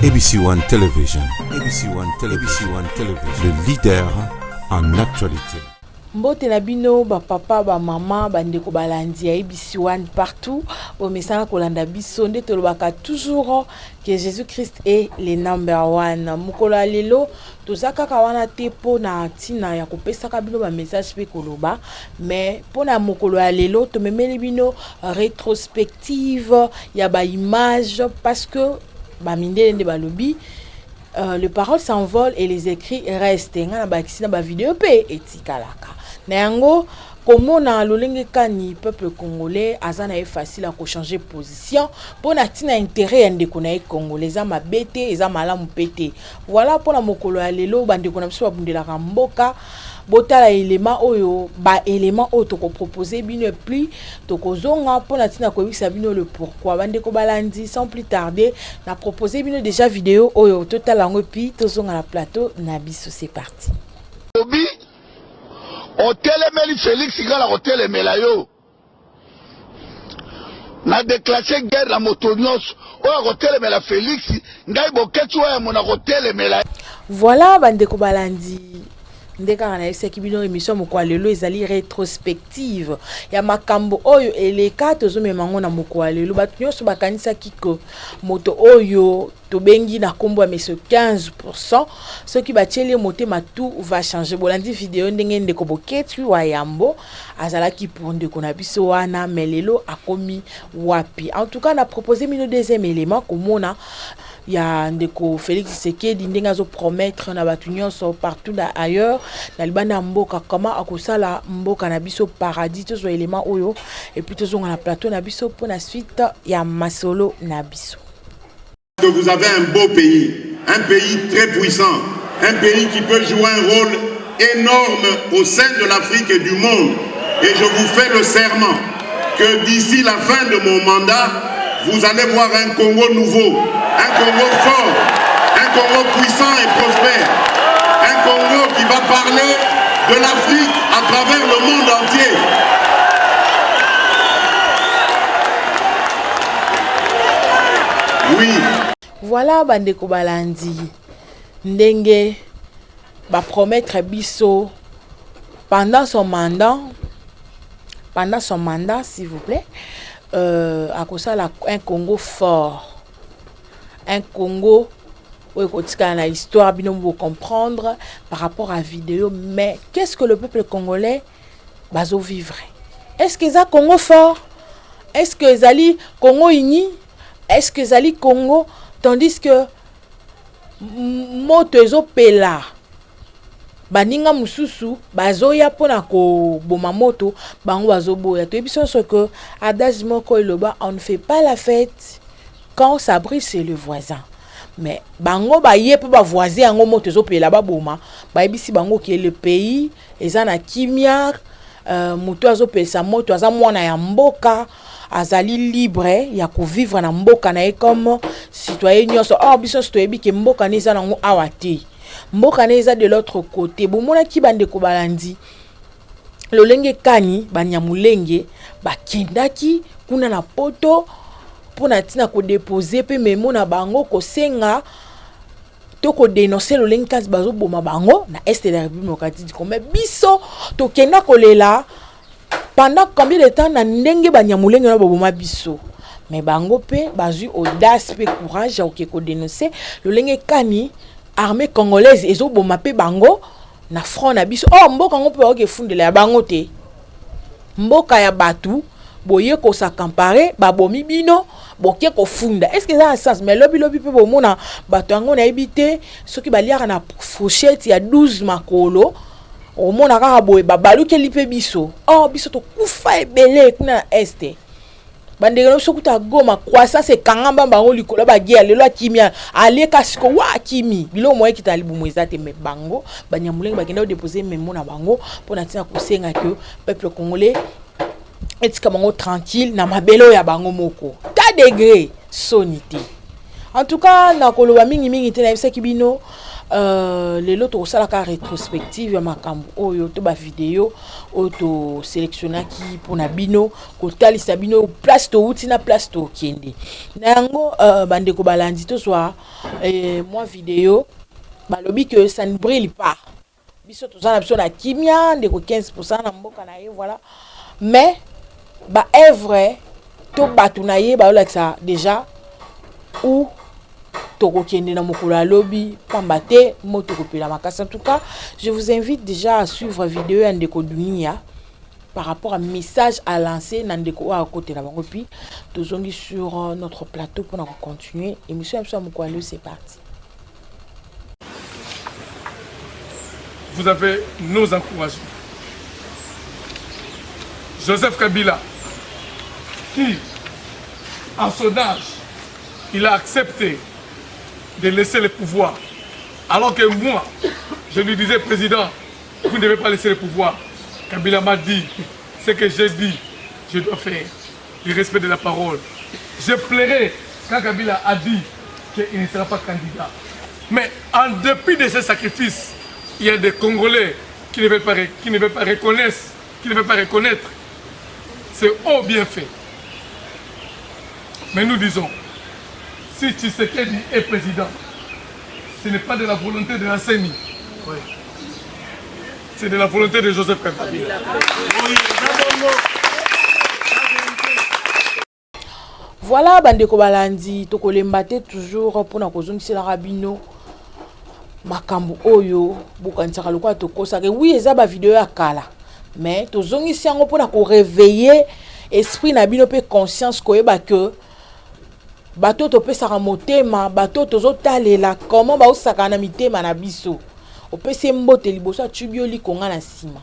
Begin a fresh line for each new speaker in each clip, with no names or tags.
ABC One Television, ABC One Television, ABC One Television, le leader en actualité.
Mbote na bino ba papa, ba mama, ba ndeko balandi ya ABC One partout. Bomesana kolanda biso nde tolobaka toujours que Jésus-Christ est le number one. Mokolo ya lelo toza kaka wana te mpo na ntina ya kopesaka bino ba message mpe koloba, mais mpo na mokolo ya lelo tomemeli bino rétrospective ya ba image parce que ba mindele nde balobi le parole s'envole et les écrits restent. Nga na bakisi na ba vidéo pe etikalaka. Na yango komona lolenge kani peuple congolais aza na ye facile à changer position mpo na ntina intérêt ya ndeko na ye congolais, eza mabe te, eza malamu pe te. Voilà mpo na mokolo ya lelo bandeko na biso babundelaka mboka, botala élément oyo, ba élément oyo tokopropose bino et puis tokozonga mpo na ntina koyebisa bino le pourquoi. Bandeko balandi, sans plus tarder na propose bino déjà vidéo oyo, totala yango et puis tozonga na plateau na biso. C'est parti.
Obi otelemeli Félix, ngala kotelemela yo na déclenche guerre na moto nyonso oyo akotelemela Félix. Ngai Boketsu oyo mona kotelemela.
Voilà bandeko balandi, nde kaka nayebisaki bino, émission moko ya lelo ezali rétrospective ya makambo oyo eleka. Tozomema yango na moko ya lelo. Bato nyonso bakanisaki ke moto oyo tobengi na nkombo ya monsieur 15, soki batieli ye motema, tout va changer. Bolandi video ndenge ndeko Boketsu wa Yambo azalaki pour ndeko na biso wana, mais lelo akomi wapi? En tout cas, na propose bino deuxième élément, komona ya ndeko Félix Tshisekedi ndenge azopromettre na bato nyonso partout na ailleurs, na libanda ya mboka, comment akosala mboka na biso paradis. Tozwa élément oyo et puis tozonga na plateau na biso mpona suite ya masolo na biso.
Que vous avez un beau pays, un pays très puissant, un pays qui peut jouer un rôle énorme au sein de l'Afrique et du monde. Et je vous fais le serment que d'ici la fin de mon mandat, vous allez voir un Congo nouveau, un Congo fort, un Congo puissant et prospère, un Congo qui va parler de l'Afrique à travers le monde entier. Oui.
Voilà bandeko balandi, ndenge bapromettre biso pendant son mandat, pendant son mandat, s'il vous plaît, akosala un Congo fort, un Congo oyo ekotikala na histoire. Bino bocomprendre par rapport à vidéo, mais qu'est-ce que le peuple congolais bazovivre? Est-ce que eza Congo fort? Est-ce que ezali Congo uni? Est-ce que ezali Congo? Tandis que moto ezopela, baninga mosusu bazoya mpona koboma moto, bango bazoboya. Toyebi biso nyonso ke adage moko eloba: "On ne fait pas la fête quand ça brille chez le voisin." Mais bango baye mpo bavoisin yango moto ezopela baboma. Bayebisi bango ke le pays eza na kimia, moto azopelisa moto aza mwana ya mboka, azali libre ya kovivre na mboka na ye comme citoyen nyonso. Or biso nyonso toyebi ke mboka ne eza nango awa te, mboka ne eza de l'autre côté. Bomonaki bandeko balandi lolenge kani banyamulenge bakendaki kuna na Poto mpona ntina kodepose mpe memo na bango, kosenga to kodénoncer lolenge kasi bazoboma bango na Est de la République démocratique du Congo. Mais biso tokenda kolela pendant combien de temps na ndenge banyamulenge wana baboma biso? Mais bango mpe bazwi audace mpe courage ya koke kodénoncer lolenge kani armée congolaise ezoboma mpe bango na front na biso. Or mboka yango mpe bakoki efundela ya bango te, mboka ya bato. Boye kos'accaparer, babomi bino, boke kofunda, est ce que eza na sens? Mais lobilobi mpe bomona bato yango, nayebi te soki baliaka na fourchette ya 12 makolo. Omona kaka boye babalukeli mpe biso. Or biso tokufa ebele kuna na Est. Bandeko na biso kuta Goma, croissance ekangamba bango likolo. Baguerre lelo akimia aleka siko wa akimi biloko moye ekita na libumu eza te. Mais bango banyamulenge bakenda kodepose memo na bango mpona ntina kosenga ke peuple congolais etika bango tranquille na mabele oyo ya bango moko. Ta degré soni te. En tout cas, nakoloba mingimingi te. Nayebisaki bino. Lelo tokosalaka rétrospective ya makambo oyo to bavideo oyo toselectionnaki mpona bino, kotalisa bino place towuti na place tokende na yango. Bandeko balandi, tozwa mwa video. Balobi que ça ne brûle pas. Biso toza na biso na kimia. Ndeko 15 na mboka na ye, voilà, mais baœuvre to bato na ye bazolakisa déjà où tokokende na mokolo ya lobi, pamba te moto ekopela makasi. En tout cas, je vous invite déjà à suivre vidéo ya ndeko Dunia par rapport à message à lancer na ndeko oyo akotela bango, puis tozongi sur notre plateau mpona kocontinuer émission ya biso ya mokolo ya lelo. C'est parti.
Vous avez nos encouragements. Joseph Kabila, qui, en son âge, il a accepté de laisser le pouvoir. Alors que moi, je lui disais, président, vous ne devez pas laisser le pouvoir. Kabila m'a dit, ce que j'ai dit, je dois faire. Le respect de la parole. Je plairais quand Kabila a dit qu'il ne sera pas candidat. Mais en dépit de ces sacrifices, il y a des Congolais qui ne veulent pas reconnaître, qui ne veulent pas reconnaître ce haut bienfait. Mais nous disons, si Tshisekedi est président, ce n'est pas de la volonté de la CENI. Oui. C'est de la volonté de Joseph Kabila.
Voilà, bandeko balandi, tokolemba te toujours mpona kozongiselaka bino makambo oyo bokanisaka lokola tokosaka. Oui, eza bavideo ya kala, mais tozongisi yango mpona koréveiller esprit na bino mpe conscience, koyeba ke bato topesaka motema, bato tozotalela comment baosaka na mitema na biso. Opesi ye mbote liboso, atubi yo likonga na nsima.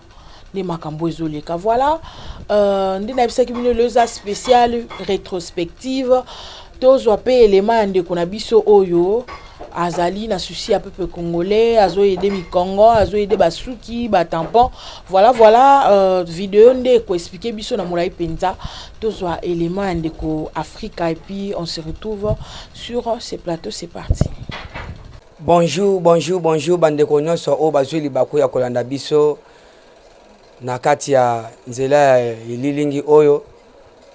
Nde makambo ezoleka. Voilà, nde nayebisaki bino, lelo eza spécial rétrospective. Tozwa mpe elema ya ndeko na biso oyo azali na souci ya peuple congolais, azoaider mikongo, azoaider basuki, batampon. Voilà, video nde ekoexpliquer biso na molai mpenza. Tozwa élément ya ndeko Afrika et puis on se retrouve sur ce plateau. C'est parti.
Bonjour, bonjour, bonjour bandeko nyonso oyo bazwi libaku ya kolanda biso na kati ya nzela ya elilingi oyo.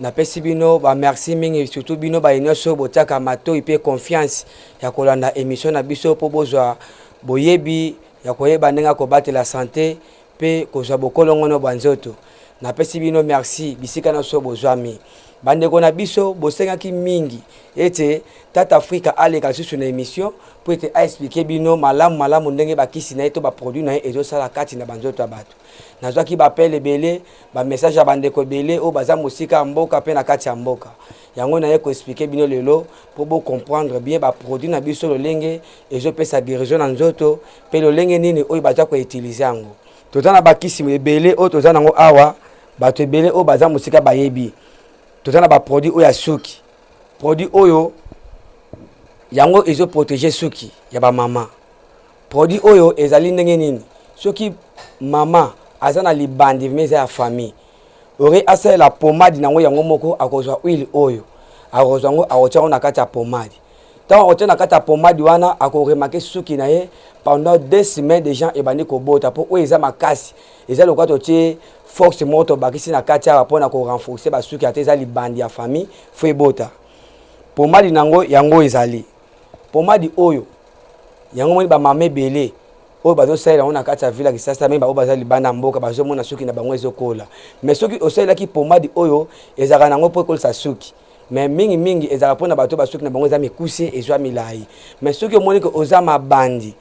Napesi bino bamerci mingi, surtout bino baye nyonso botiaka matoi mpe confiance ya kolanda émission na biso mpo bozwa boyebi ya koyeba ndenge ya kobatela santé mpe kozwa bokolongono bwa nzoto. Napesi bino merci bisika nyonso bozwami. Bandeko na biso, bosengaki mingi ete Tata Afrika aleka lisusu na émission mpo ete aexpliquer bino malamu malamu ndenge bakisi na ye to baproduit na ye ezosala kati na banzoto ya bato. Nazwaki baappel ebele, bamessage ya bandeko ebele oyo baza mosika ya mboka mpe na kati ya mboka. Yango naye koexpliquer bino lelo mpo bocomprendre bien baproduit na biso, lolenge ezopesa guérison na nzoto mpe lolenge nini oyo baza koutiliser yango. Toza na bakisi ebele oyo toza nango awa. Bato ebele oyo baza mosika bayebi, toza na baproduit oyo ya suki. Produit oyo, yango ezoprotéger suki ya bamama. Produit oyo ezali ndenge nini? Soki mama aza na libandi mais eza ya famille, ore asalela pomade nango yango moko. Akozwa huile oyo, akozwa yango, akotia yango na kati ya pomade. Ntango akotia na kati ya pomade wana, akoremarquer suki na ye pendant 2 semaines déjà ebandi kobota, mpo oyo eza makasi, eza lokola totie force moko tobakisi na kati awa mpona korenforcer basuki. Ata eza libandi ya famille, faut ebota. Pomade nango, yango ezali pomade oyo. Yango moni bamama ebele oyo bazosalela yango na kati ya ville ya Kisasa, mais baoyo baza libanda ya mboka bazomona suki na bango ezokola. Mais soki osalelaki pomade oyo, ezalaka nango mpo ekolisa suki, mais mingimingi ezalaka mpona bato basuki na bango eza mikuse, ezwa milai. Mais soki omoni ke oza mabandi,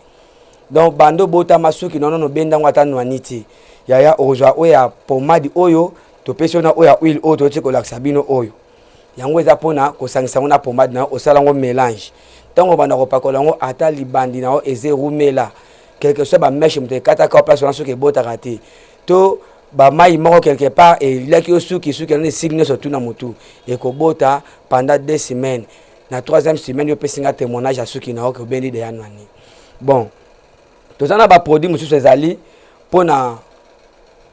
donc bando obotama suki nonono, obendango ata nwani te, yaya, okozwa oyo ya pomade oyo topesi yo na oyo ya huile oyo toyoti kolakisa bino oyo. Yango eza mpona kosangisa yango na pomade na yo, osala yango mélange. Ntango obanda kopakola yango, ata libandi na yo eza erumela, quelque soit bamèches moto ekataka place wana, soki ebotaka te to bamai moko quelque part eliaki yo suki, suki yango esili nyonso tu na motu, ekobota pendant 2 semaines. Na troisième semaine, yo opesi nga témoignage ya suki na yo ke obendi deya nwani. Bon, toza na baproduit mosusu ezali mpona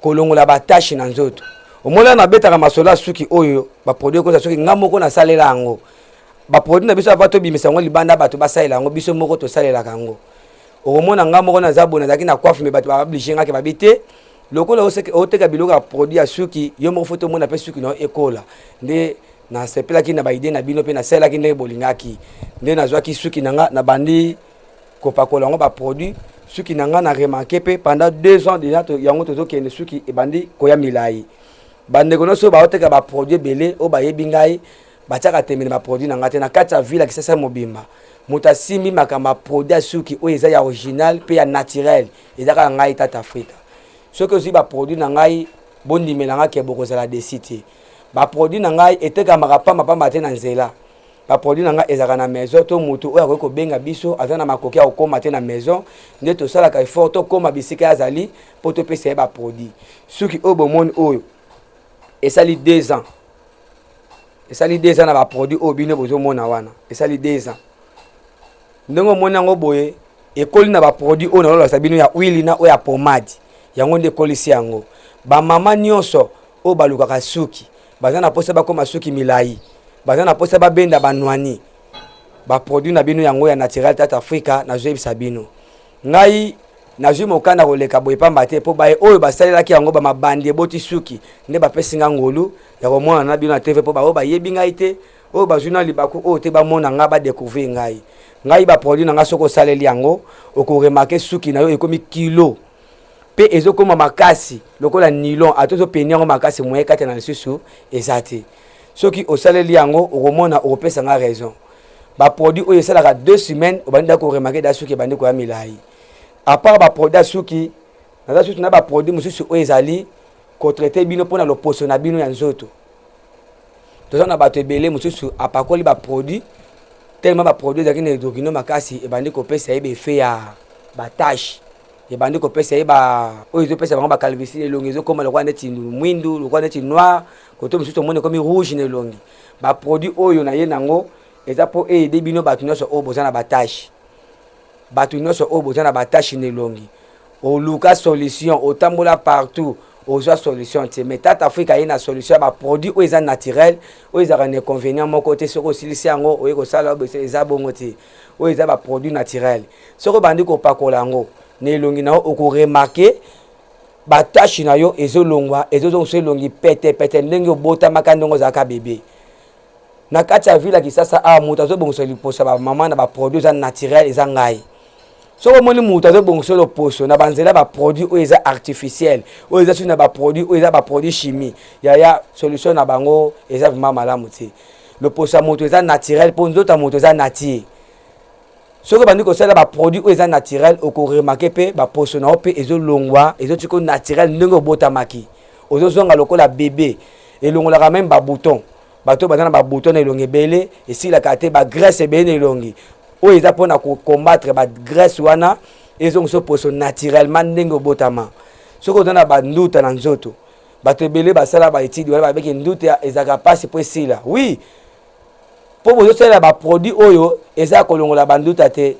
kolongola bataches na nzoto. Omoni wana nabetaka masolo ya suki oyo, baproduit ekoza soki nga moko nasalela yango. Baproduit na biso, ava tobimisa yango libanda bato basalela yango, biso moko tosalelaka yango. Okomona nga moko naza boye, nazalaki na coiffe, mais bato ba oblige nga ke babi te, lokola oteka biloko ya produit ya suki, yo moko faut tomona mpe suki na yo ekola. Nde nasepelaki na ba idée na bino mpe nasalelaki ndenge bolingaki. Nde nazwaki suki na nga, nabandi kopakola yango ba produit suki na nga. Na remarquer mpe pendant 2 ans déjà yango tozokende, suki ebandi koya milai. Bandeko nyonso baoteka ba produit ebele oyo bayebi ngai, batiaka tembe na ba produit na ngai te. Na kati ya ville ya Kisasa mobimba, moto asimbi makambo ya produit ya suki oyo eza ya original mpe ya naturel eza kaka ngai, Tata Afrika. Soki ozwi ba produit na ngai, bondimela nga ke bokozala déçus te. Ba produit na ngai etekamaka pambapamba te na nzela. Ba produit na ngai ezalaka na maison to motu oyo akoki kobenga biso aza na makoki ya kokóma te na maison, nde tosalaka effort tokóma bisika ye azali mpo topesa ye ba produit. Suki oyo bomoni oyo esali 2 ans, esali 2 ans na ba produit oyo bino bozomona wana. Esali 2 ans ndenge omoni yango boye, ekoli na ba produit oyo nalolakisa bino ya huile na oyo ya pomade. Yango nde ekolisi yango. Bamama nyonso oyo balukaka suki, baza na mposa bakóma suki milai, baza na mposa babenda banwani, ba produit na bino yango ya naturel, Tata Afrika. Nazoyebisa bino, ngai nazwi mokanda koleka boye pamba te, mpo baye oyo basalelaki yango, bamabandi eboti suki, nde bapesi nga ngolu ya komona na bino na TV, mpo baoyo bayebi ngai te, oyo bazwi na libaku oyo te, bamona ngai, ba découvrir ngai. Ngai ba produit na ngai, soki osaleli yango, oko remarquer suki na yo ekomi kilo mpe ezokóma makasi lokola nylon. Ata ozopeni yango makasi, moye kati na lisusu eza te. Soki osaleli yango, okomona, okopesa nga raison. Ba produit oyo esalaka 2 semaines, obandi da ko remarquer da suki ebandi koya milai. À part ba produit ya suki, naza susu na ba produit mosusu oyo ezali ko traiter bino mpona loposo na bino ya nzoto. Toza na bato ebele mosusu apakoli ba produit, tellement ba produit ezalaki na hydroquinone makasi, ebandi kopesa ye ba effet ya ba tache, ebandi kopesa ye ba oyo ezopesa bango ba calvitie. Elongi ezokóma lokola neti mwindu, lokola neti noir, koto mosusu omoni ekomi rouge na elongi. Ba produit oyo na ye nango eza mpo e aider bino bato nyonso oyo boza na ba tache, bato nyonso oyo boza na ba tache na elongi. Oluka solution, otambola partout, ozwa solution te, mais Tata Afrika aye na solution ya ba produit oyo eza naturel, oyo ezalaka na inconvénient moko te. Soki osilisi yango, oye kosala, eza bongo te. Oyo eza ba produit naturel, soki obandi kopakola yango na elongi na yo, oko remarquer ba tache na yo ezolongwa, ezozongisa elongi petepete ndenge obotamaka, ndenge ozalaka bebe. Na kati ya ville ya Kisasa awa, moto azobongisa liposo ya bamama na ba produit eza naturel eza ngai. Soki omoni moto azobongisa loposo na banzela ba produit oyo eza artificiel, oyo eza suki na ba produit oyo eza ba produit chimie, yaya, solution na bango eza vraiment malamu te. Loposo ya moto eza naturel, mpo nzoto ya moto eza nature. Soki obandi kosalela ba produit oyo eza naturel, oko remarquer mpe baposo na yo mpe ezolongwa, ezotika naturel ndenge obotamaki, ozozonga lokola bebe. Elongolaka même ba bouton. Bato baza na ba bouton na elongi ebele esilaka te, ba graisse ebele na elongi, oyo eza mpona ko combattre ba graisse wana, ezongisa poso naturellement ndenge obotama. Soki oza na banduta na nzoto, bato ebele basala ba étude wana, babeki nduta ezalaka mpasi mpo esila. Oui, mpo bozosalela ba produit oyo eza kolongola banduta te.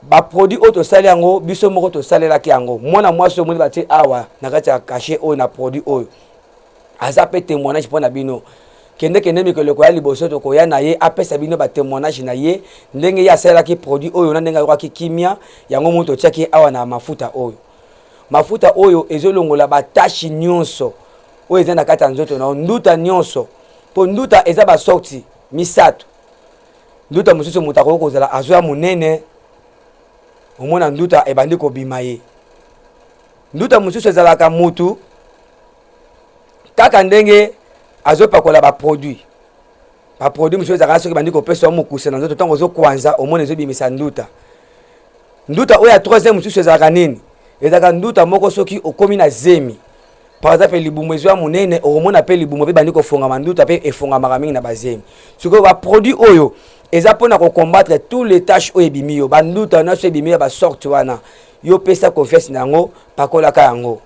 Ba produit oyo tosali yango biso moko, tosalelaki yango mwana mwasi omoni batie awa na kati ya cachet oyo na produit oyo, aza mpe témoignage mpo na bino. Kende kende, mikolo ekoya liboso tokoya na ye, apesa bino ba témoignage na ye, ndenge ye asalelaki produit oyo na ndenge ayokaki kimia. Yango moto otiaki ye awa na mafuta oyo. Mafuta oyo ezolongola ba tache nyonso oyo eza na kati ya nzoto na yo, nduta nyonso, mpo nduta eza ba sorte misato. Nduta mosusu, moto akoki kozala azwa monene, omona nduta ebandi kobima ye. Nduta mosusu ezalaka mutu kaka ndenge azopakola ba produit. Ba produit mosusu ezalaka soki bandi kopesa yo mokuse na nzoto, ntango ozokwanza, omona ezobimisa nduta. Nduta oyo ya troisième mosusu ezalaka nini? Ezalaka nduta moko soki okomi na zemi, par exemple libumu ezwa monene, okomona mpe libumu mpe bandi kofongama, nduta mpe efongamaka mingi na bazemi. Sikoyo ba produit oyo eza mpona ko combattre tous les taches oyo ebimi yo, banduta nyonso ebimi ya ba sorte wana. Yo pesa confiance na yango, pakolaka yango.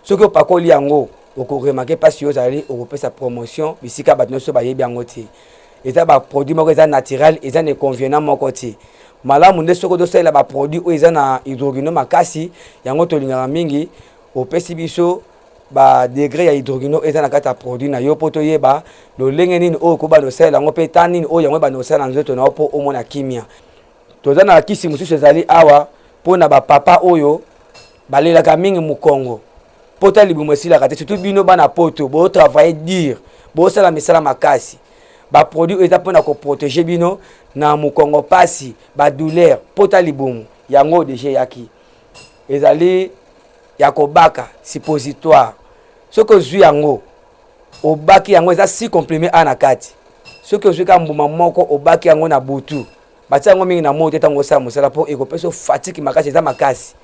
Soki opakoli yango, oko remarquer mpasi yo ozali okopesa promotion bisika bato nyonso bayebi yango te. Eza ba produit moko eza naturel, eza na inconvénient moko te. Malamu nde soki ozosalela ba produit oyo eza na hydroquinone makasi, yango tolingaka mingi. Opesi biso ba degré ya hydroquinone eza na kati ya produit na yo, mpo toyeba lolenge nini oyo okobanda osalela yango mpe ta nini oyo yango ebanda kosala na nzoto na yo mpo omona kimia. Toza na kisi mosusu ezali awa. mpo na bapapa oyo balelaka mingi mokongo, pota libumu esilaka te, surtout bino bana poto botravaille dur, bosala misala makasi. Baproduit oyo eza mpona koprotéger bino na mokongo pasi, badouleur, pota libumu. Yango deja eyaki, ezali ya kobaka, suppositoire. Soki ozwi yango, obaki yango, eza six comprimé a na kati. Soki ozwi ka mbuma moko, obaki yango na butu, batia yango mingi na moi te ntango osala mosala, mpo ekopesa fatigue makasi. Eza makasi.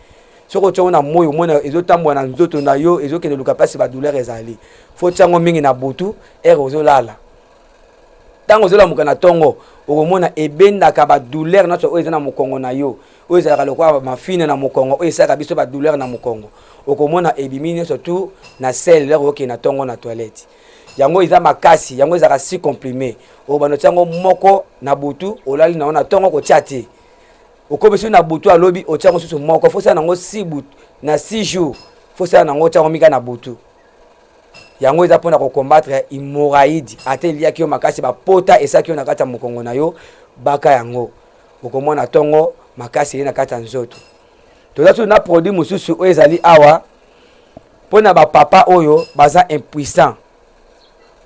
Soki otia yango na moi, omona ezotambola na nzoto na yo, ezokende luka place badouleur ezali. Faut tia yango mingi na butu, heure ozolala. Ntango ozolamuka na ntongo, okomona ebendaka badouleur nyonso oyo eza na mokongo na yo, oyo ezalaka lokola mafine na mokongo, oyo esalaka biso badouleur na mokongo. Okomona ebimi nyonso tu na selle lere okende na ntongo na toilette. Yango eza makasi. Yango ezalaka six comprimé. Obanda otia yango moko na butu, olali na yo, na ntongo kotia te. Okomi soki na butu, alobi otia yango susu moko. Faut sala nango 6 butu na 6 jours. Faut sala nango, otia yango mika na butu. Yango eza mpona kocombattre hémorroïde. Ata eliaki yo makasi, bapota esalaki yo na kati ya mokongo na yo, baka yango, okomona ntongo makasi eye na kati ya nzoto. Toza susu na produit mosusu oyo ezali awa mpona bapapa oyo baza impuissant,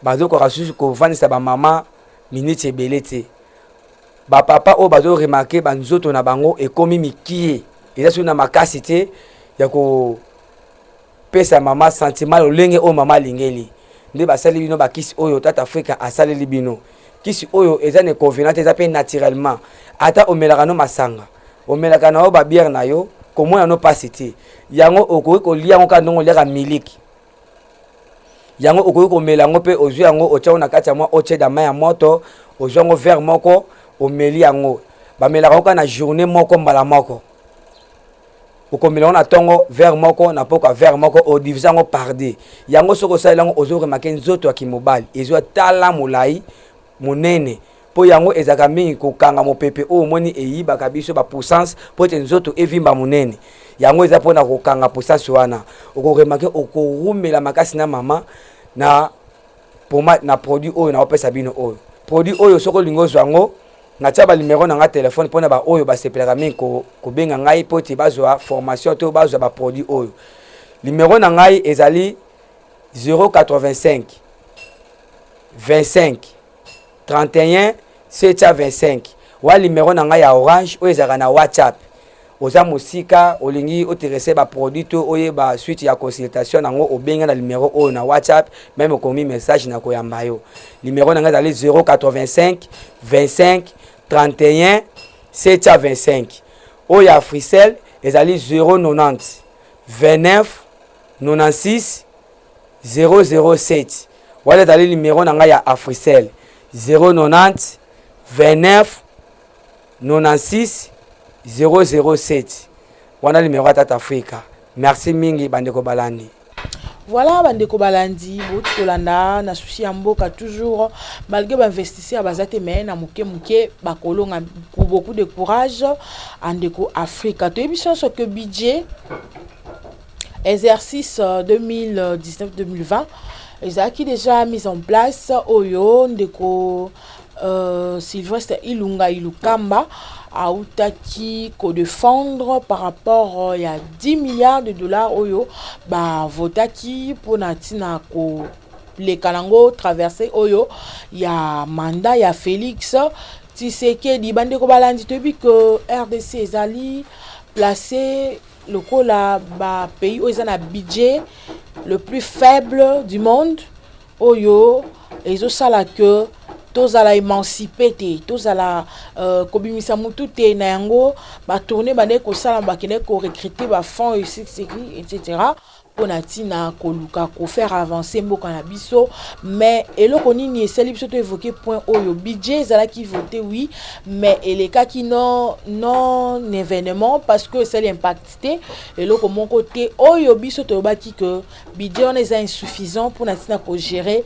bazokoka susu kovandisa bamama miniti ebele te. Bapapa oyo bazoremarquer banzoto na bango ekomi mikie, eza susu na makasi te ya kopesa mama sentiment lolenge oyo mama alingeli, nde basali bino bakisi oyo. Tata Afrika asaleli bino kisi oyo eza na inconvénient te, eza mpe naturellement. Ata omelaka no masanga, omelaka na yo babière na yo, komona no mpasi te. Yango okoki kolia yango kaka ndenge oliaka miliki. Yango okoki komela yango mpe. Ozwi yango, otia yango na kati ya mwa eau tiède, mai ya moto, ozwi yango verre moko, omeli yango. Bamelaka yango kaka na journée moko, mbala moko. Okomela yango na ntongo verre moko, na pokwa verre moko, odivise yango par deux. Yango soki osaleli yango, ozoremarquer nzoto ya kimobali ezwa tala molai monene, mpo yango ezalaka mingi kokanga mopepe oyo omoni eyibaka biso bapuissance mpo ete nzoto evimba monene. Yango eza mpona kokanga puissance wana. Okoremarquer okorumela makasi na mama na pomade na produit oyo naopesa bino. Oyo produit oyo, soki olingi ozwa yango, natia banuméro na nga telefone mpona baoyo basepelaka mingi kobenga ngai mpo ete bazwa formation to bazwa baproduit oyo. Numéro na ngai ezali 085 25 31 725. Wa numéro na ngai ya Orange oyo ezalaka na WhatsApp. Oza mosika, olingi oterese baproduit to oyeba suite ya consultation nango, obenga na numéro oyo na WhatsApp, même okomi message na koyamba yo. Numéro na ngai ezali 085 25 31 725. Oyo ya Africell ezali 090 29 96 007. Wana ezali numéro na ngai ya Africell, 090 29 96 007. Wana numéro ya Tata Afrika. Merci mingi, bandeko balandi.
Voilà, bandeko balandi, bouti kolanda na souci ya mboka toujours, malgré bainvestisseur baza te, mais na moke moke bakolonga. Beaucoup de courage andeko Afrika. Toyebi nyonso que budget exercice 2019-2020 ezalaki déjà mise en place, oyo ndeko Sylvestre Ilunga Ilukamba autaki kodéfendre par rapport ya 10 milliards de dollars oyo bavotaki mpona ntina koleka nango traverse oyo ya mandat ya Félix Tshisekedi. Bandeko balandi, toyebi ke RDC ezali placé lokola bapays oyo eza na budget le plus faible du monde, oyo ezosala ke tozala émancipé te, tozala kobimisa mutu te. Na yango batourne bandeki kosala, bakendeki korecruter bafonds etc mpona ntina koluka kofaire avancer mboka na biso. Mais eloko nini esali biso to évoquer point oyo? Budget ezalaki voté, oui, mais elekaki non événement, parce que esali impact te, eloko moko te. Oyo biso toyobaki ke budget wana eza insuffisant mpona ntina kogérer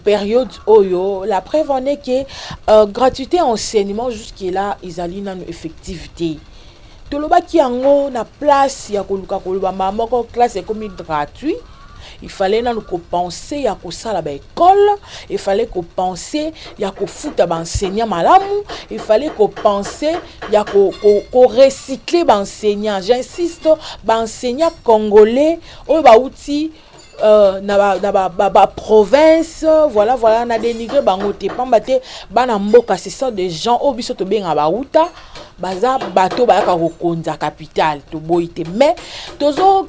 période oyo. La preuve en est que gratuité enseignement jusque là ezali nano effective te. Tolobaki yango na place ya koluka koloba mbala moko classe ekomi gratuit. Il fallait nanu kopenser ya kosala baécole, il fallait kopenser ya kofuta baenseignant malamu, il fallait kopenser ya korecycler baenseignant. J'insiste, baenseignant congolais oyo bauti na baprovince ba, ba, voilà, na dénigre bango te, pamba te bana mboka, ce sont des gens oyo biso tobengaka bauta, baza bato bayaka kokonza capitale. Toboyi te, mais tozo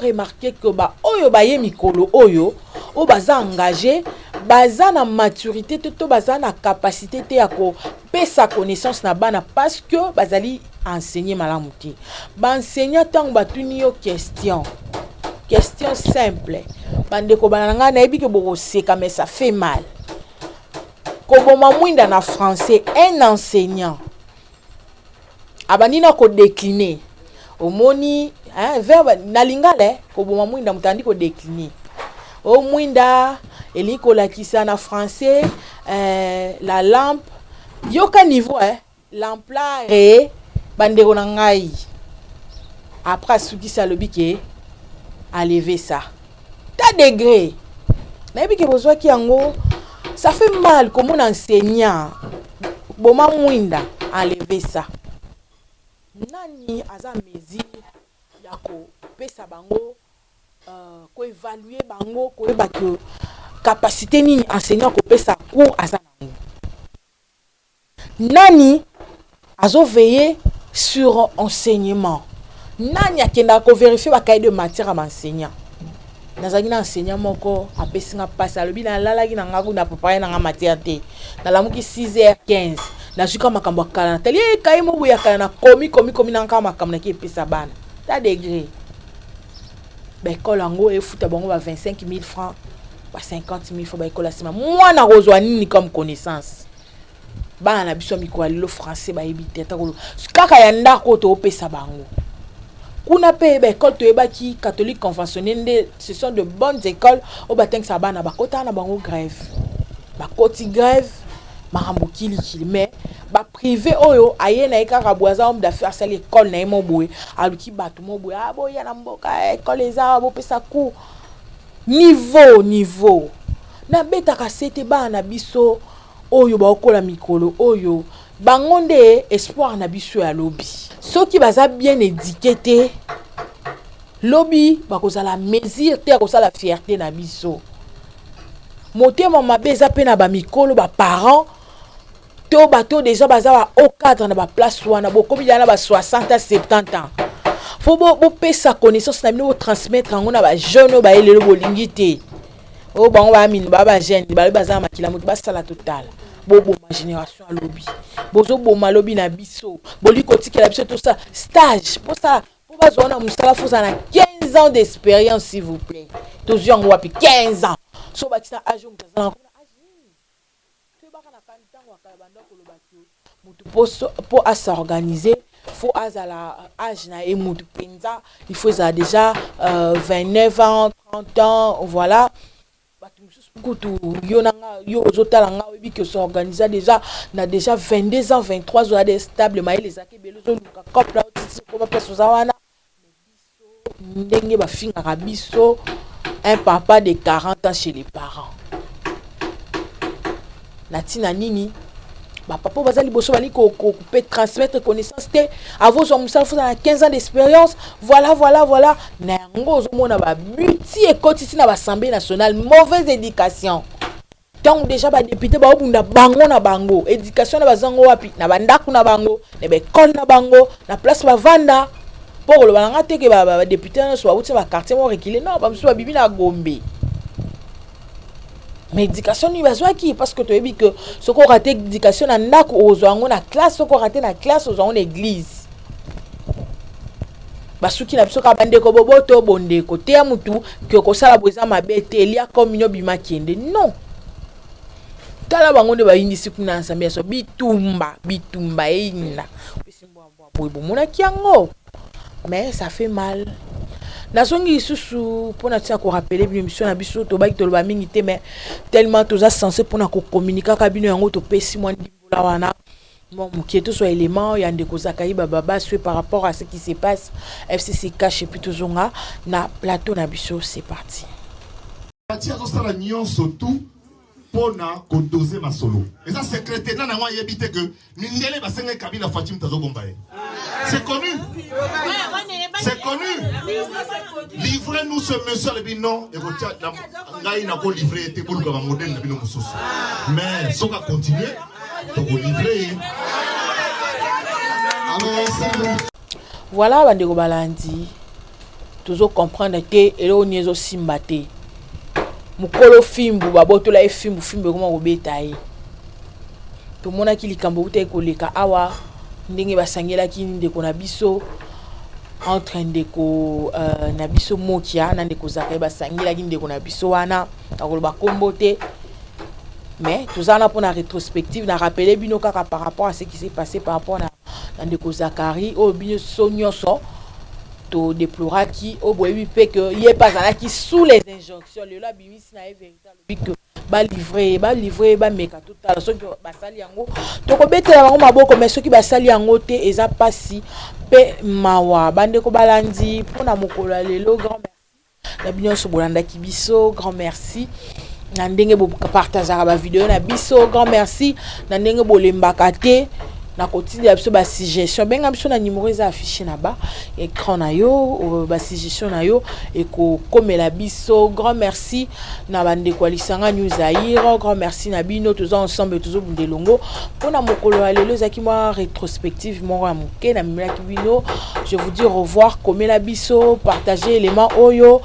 remarquer que baoyo baye mikolo oyo, oyo baza engagé, baza na maturité te to baza na capacité te ya kopesa connaissance na bana, parce que bazali enseigné malamu te. Baenseignant, ntango batuni yo question, question simple, bandeko bana na ngai, nayebi ke bokoseka, mais ça fait mal. Koboma mwinda na français, un enseignant abandi na kodécliner, omoni, hein, verbe na lingala, eh, koboma mwinda, moto andi kodécliner o mwinda elingi kolakisa na français la lampe. Yoka niveau, eh, lamplare, bandeko na ngai. Après asukisi, alobi ke enlever ça. Ta degré, nayebi ke bozwaki yango. Ça fait mal komona enseignant boma mwinda, enlever ça. Nani aza mesure ya kopesa bango, koévaluer bango, koyeba ke capacité nini enseignant kopesa cours aza nango? Nani azoveiller sur enseignement? Nani akendaka kovérifier bacahier de matière ya baenseignant? Nazalaki na enseignant moko, apesi nga mpasi. Alobi: "Nalalaki na nga kuna, préparé na nga matière te, nalamuki 6h15, nazwi kaka makambo ya kala, natali e cahier mo boye ya kala, nakomi komi komi na kaka makambo naki epesa bana." Ta degré, baécole yango efuta bango ba 25 000 francs, ba 50 000 francs. Baécole ya nsima, mwana kozwa nini comme connaissance? Bana na biso ya mikolo ya lelo, français bayebi te, ata kaka ya ndako oyo toopesa bango kuna. Mpe baécole toyebaki, catholique conventionnel nde, ce sont de bonnes écoles oyo batangisaka bana, bakotaka na bango grève, bakoti grève, makambo kilikili. Mais baprivé oyo aye na ye kaka boye, aza homme d'affaires, asali école na ye mo boye, aluki bato mo boye, aboya na mboka, école eza, bopesa cours. Niveau nabetaka se te. Bana na biso oyo baokola mikolo oyo, bango nde espoir na biso ya lobi. Soki baza bien éduqué te, lobi bakozala mesure te ya kosala fierté na biso. Motema mabe eza mpe na bamikolo, baparent to bato déjà baza ba haut cadre na baplace wana. Bokomi deja na ba 60 à 70 ans, fo bopesa connaissance na bino, botransmettre yango na bajeune oyo baye lelo. Bolingi te oyo bango bamini, baa bajeune, balobi baza na makila moto basala. Totala, boboma génération ya lobi, bozoboma lobi na biso. Bolingi kotikela biso tosala stage, posala mpo bazwa wana mosala, fozala na 15 ans d'expérience. S'il vous plaît, tozwi yango wapi 15 ans? So bakisa age oyo moto aza na age nini? Toyebaka na ntango ya kala, banda koloba ke motu mpo as'organiser, faut azala age na ye motu mpenza, il faut ezala déjà 29 ans, 30 ans, voilà. Bato mosusu kutu, yo na nga, yo ozotala nga, oyebi ke os'organiser déjà na déjà 22 ans, 23, oza de stable, mayele ezalaki ebele, ozoluka cope na otiti, okoma place oza wana. Mais biso, ndenge bafingaka biso, un papa de 40 ans chez les parents, na ntina nini? Bapapa oyo baza liboso balingi mpe transmettre connaissance te. Avant ozwa mosala, fozala na 15 ans d'expérience, voilà. Na yango ozomona babuti ekotisi na baassemblée nationale mauvaise éducation. Ntango déjà badéputé baobunda bango na bango, éducation na bazango wapi? Na bandako na bango, na baécole na bango, na place bavanda. Mpo koloba na nga te ke badéputé nyonso bauti na baquartier mo reculé, non, bamosusu babibi na Gombe. Mais éducation nini bazwaki? Parce que toyebi ke soki orater éducation na ndako, ozwa yango na classe, soki orater na classe, ozwa yango na église. Basuki na biso kaka bandeko, boboto, bondeko te ya mutu ke kosala boye eza mabe te, elia communion, bima, kende. Non, tala bango nde bayindisi kuna na nzambe ya so, bitumba, bitumba eyinda, opesi mbwambwa boye, bomonaki yango. Mais ça fait mal. Nazongi lisusu mpona ntina korappeler bino émission na biso. Tobaki toloba mingi te, mais tellement toza censé mpona kocommuniquaka bino yango, topesi mwa ndimbola wana. Mwa moke tozwa élément ya ndeko Zacharie Bababaswe par rapport à ce qui se passe FCC cash et puis tozonga na plateau na biso. C'est parti.
Fatshi azosala nyonso tout pona ko doser masolo. Eza secret te, nani yango ayebi te que mindele basengaki Kabila Fatshi mutu azobomba ye. C'est connu. C'est connu. Livrez-nous ce monsieur alobi non ekotia ngai nako livrer ye te boluka ba modèle na bino mosusu. Mais soki a continuer toko livrer ye.
Voilà bandeko balandi tozo comprendre te eloko nini ezosimba te mokolo fimbu babotola ye fimbu fimbu ekoma kobeta ye tomonaki likambo eutaki koleka awa ndenge basangelaki ndeko na biso entre ndeko uh, na biso mokia na ndeko zakai basangelaki ndeko na biso wana nakoloba nkombo te mais toza wana mpona rétrospective na rappele bino kaka par rapport à ce qui s'est passé par rapport na, na ndeko zakari oyo biso nyonso todeploraki oyo boyebi mpe ke ye mpe azalaki sous les injonctions lelo abimisi na ye vérité alobi ke balivre ye balivre ye bameka totala soki basali yango tokobetela bango maboko mais soki basali yango te eza mpasi mpe mawa bandeko balandi mpona mokolo ya lelo grand merci na bino nyonso bolandaki biso grand merci na ndenge bopartageaka bavideo na biso grand merci na ndenge bolembaka te na kotindela biso basuggestion benga biso na numero eza affiché na ba écran na yo basuggestion na yo ekokomela biso grand merci na bandeko ya lisanga new zaire grand merci na bino toza ensemble tozobunda elongo mpona mokolo ya lelo ezalaki mwa rétrospective moko ya moke namemelaki bino je vous dis au revoir komela biso partager élément oyo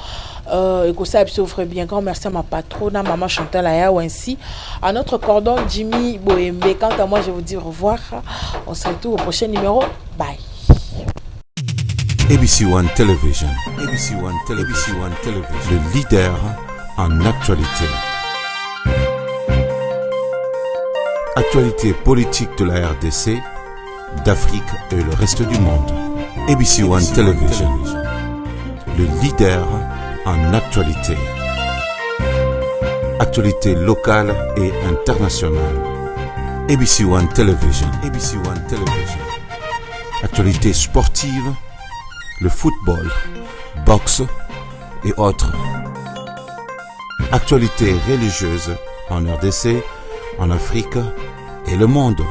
ekosala biso vrai bien. Grand merci à ma patronne, à maman Chantal Ayaou, ainsi à notre cordon Jimmy Boembe. Quant à moi, je vous dis au revoir. On se retrouve au prochain numéro. Bye.
ABC One Television, ABC One Television, ABC One Television, le leader en actualité. Actualité politique de la RDC, d'Afrique et le reste du monde. ABC One Television, le leader en actualité. Actualité locale et internationale. ABC One Television, ABC One Television. Actualité sportive, le football, boxe et autres. Actualité religieuse en RDC, en Afrique et le monde.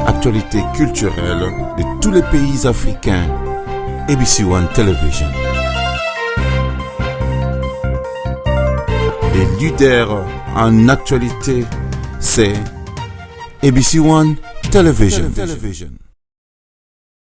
Actualité culturelle de tous les pays africains. ABC One Television. Les leaders en actualité, c'est ABC One Television. Television.